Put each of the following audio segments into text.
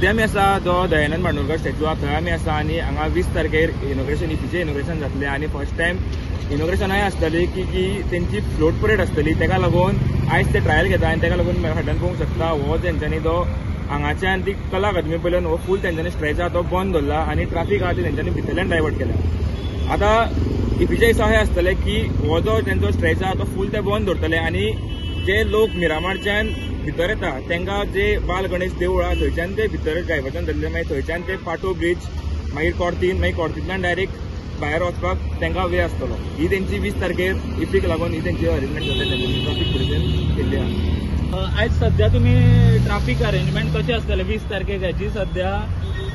सध्या आमी आसा जो दयानंद मांडोळकर स्टॅच्यू आहा थंय आमी आसा आनी हांगा 20 तारखेर इनॉग्रेशन इफीचें इनॉग्रेशन जातलें आनी फर्स्ट टायम इनॉग्रेशनाय आसतली की की तेंची फ्लोट परेड आसतली. तेका लागून आयज ते ट्रायल घेता आनी तेका लागून फाटल्यान पळोवंक शकता हो तेंच्यांनी तो हांगाच्यान ती कला अकादमी पयल्यान हो फूल तेंच्यांनी स्ट्रेच आहा तो बंद दवरला आनी ट्राफीक आहा ती तेंच्यांनी भितरल्यान डायवर्ट केल्या. आतां इफीच्या दिसा अशें आसतलें की हो जो तेंचो स्ट्रेच आहा तो फूल ते बंद दवरतले आनी जे लोक मिरामारच्यान भितर येता तांकां जे बाल गणेश देवूळ आहा थंयच्यान ते भितर डायवर्जन जाल्ले, मागीर थंयच्यान ते पाटो ब्रिज, मागीर कॉर्तीन, मागीर कॉर्तींतल्यान डायरेक्ट भायर वचपाक तांकां वे आसतलो. ही तेंची 20 तारखेर इफीक लागून ही तेंची अरेंजमेंट जाता, तेंची ट्राफीक पुलिसान केल्ली आहा. आयज सध्या तुमी ट्राफीक अरेंजमेंट कशें आसतलें 20 तारखेक हेची सध्या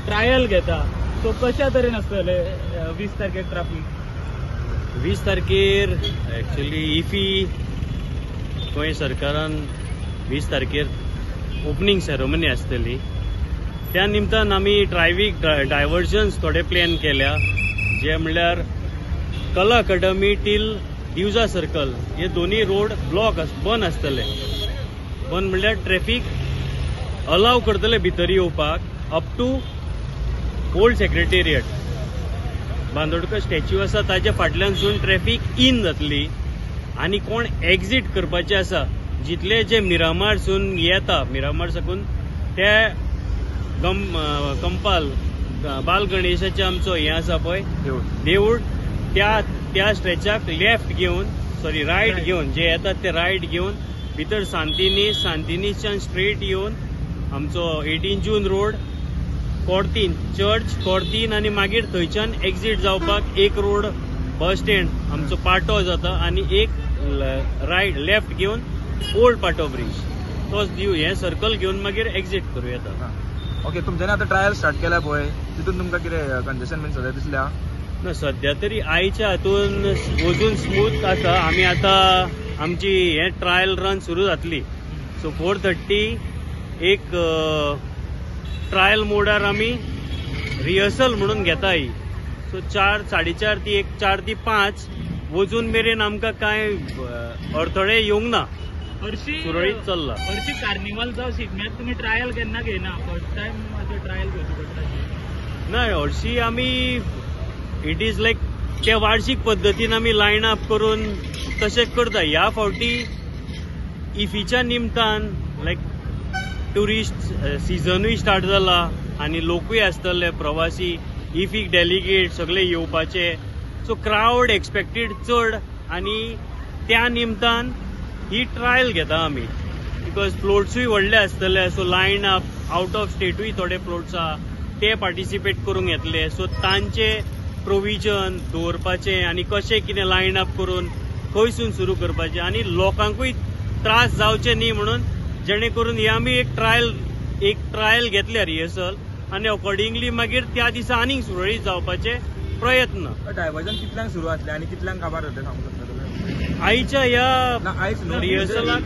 ट्रायल घेता, सो कशा तरेन आसतलें 20 तारखेक ट्राफीक? 20 तारखेर एक्चुअली इफी गोंय सरकारान 20 तारखेर ओपनिंग सेरेमनी आसतली. त्या निमतान आमी ट्राफीक डायवर्जन्स थोडे प्लॅन केल्या, जे म्हणल्यार कला अकादमी टील दिवजा सर्कल हे दोन्ही रोड ब्लॉक बंद आसतले. बंद म्हणल्यार ट्रॅफीक अलाव करतले भितर येवपाक up to old secretariat. Bandodkar statue आसा ताज्या फाटल्यानसून ट्रॅफीक इन जातली आनी कोण एक्झीट करपाचे आसा जितले जे मिरामारसून येता, मिरामार साकून ते कंपाल बाल गणेशाचे आमचो हें आसा पळय देवूळ, त्या त्या स्ट्रेचाक लेफ्ट घेवन, सॉरी रायट घेवन जे येतात ते रायट घेवन भितर सांतिनी, सांतिनीच्यान स्ट्रेट येवन आमचो 18 जून रोड, कॉर्तीन चर्च, कॉर्तीन आनी मागीर थंयच्यान एक्झीट जावपाक एक रोड बस स्टँड आमचो पाटो जाता आनी एक रायट लेफ्ट घेवन ओल्ड पाटो ब्रिज तोच दिव हें सर्कल घेवन मागीर एक्झीट करूं येता. ओके, तुमच्यांनी आतां ट्रायल स्टार्ट केल्या पळय तितून तुमकां कितें कंजेशन बीन सद्या दिसल्या? ना, सद्या तरी आयच्या हातून अजून स्मूथ आसा. आमी आतां आमची हें ट्रायल रन सुरू जातली, सो 4:30 एक ट्रायल मोडार आमी रिहर्सल म्हणून घेता ही. सो 4, 4:30 ती एक 4 ते 5 वजून मेरेन आमकां कांय अडथळे येवंक ना, सुरळीत चल्ला. हरशी कार्निवल जावं शिगम्याक तुमी ट्रायल केन्ना घेयना, फर्स्ट टायम अशें ट्रायल घेवची पडटा? ना, हरशी आमी it is लायक ते वार्षीक पद्दतीन आमी लायन अप करून तशें करता. ह्या फावटी इफीच्या निमतान लायक ट्युरिस्ट सिजनूय स्टार्ट जाला आनी लोकूय आसतले प्रवासी, इफीक डेलिगेट सगळे येवपाचे, सो क्रावड एक्सपेक्टेड चड आनी त्या निमतान ही ट्रायल घेता आमी. Because फ्लोट्सूय व्हडले आसतले, so line up out of स्टेटूय थोडे फ्लोट्स आहा ते पार्टिसिपेट करूंक येतले, सो तांचे प्रोविजन दवरपाचें आनी कशें कितें लायन अप करून खंयसून सुरू करपाचें आनी लोकांकूय त्रास जावचे न्ही म्हणून जेणे करून हे आमी एक ट्रायल घेतल्या रिहर्सल आनी अकॉर्डिंगली मागीर त्या दिसा आनीक सुरळीत जावपाचे प्रयत्न. डायवर्जन कितल्यांक सुरू जातलें आनी कितल्यांक काबार जातलें सांगूंक शकता तुमी? आयच्या ह्या रिहर्सलाक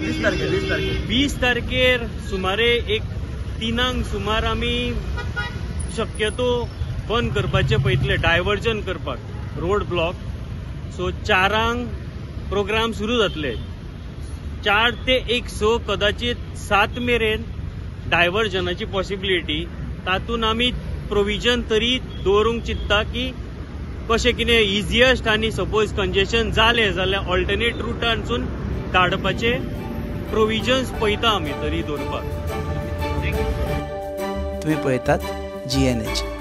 20 तारखेर सुमारे एक 3 सुमार आमी शक्यतो बंद करपाचे पळयतले, डायवर्जन करपाक रोड ब्लॉक. सो 4 प्रोग्राम सुरू जातले, 4 ते 1 6 कदाचित 7 मेरेन डायवर्जनाची पॉसिबिलिटी. तातूंत आमी प्रोविजन तरी दवरूंक चिंत्ता की कशें कितें इजियस्ट आनी सपोज कंजेशन जालें जाल्यार ऑल्टरनेट रुटानसून धाडपाचे प्रोविजन्स पळयता आमी तरी दवरपाक. तुमी पळयतात GNH.